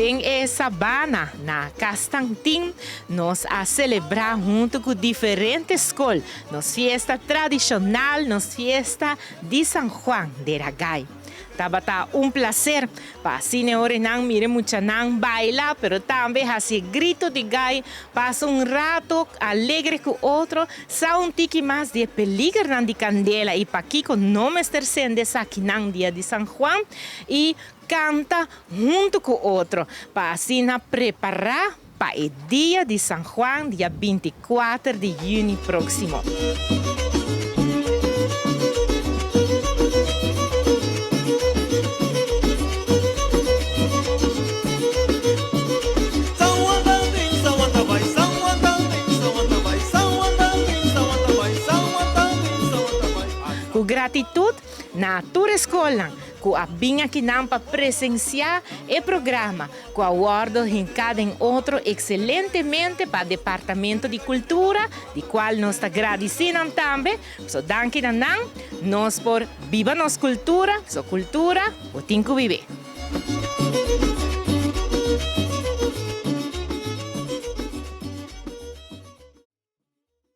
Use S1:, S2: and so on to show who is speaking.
S1: Den e sabana na Castantin nos a selebrá huntu ku diferente skol nos fiesta tradishonal, nos fiesta di San Juan de Ragay. Tabata un placer pa asina e ora nan mira e muchanan baila pero tambe haci e grito di gai, pasa un rato alegre cu otro, sa un tiki mas di e peligernan di candela y pakico no mester cende esakinan dia di San Juan y canta hunto cu otro pa asina prepara pa e dia di San Juan dia 24 di juni proximo. Ku gratitud na tur e skolnan ku a bin akinan pa presensiá e programa ku a wòrdu hinká den otro ekselentemente pa Departamento di Kultura, di kual nos ta gradisí nan tambe. So danki na nan nos por biba nos kultura, so kultura bo tin ku bib'é.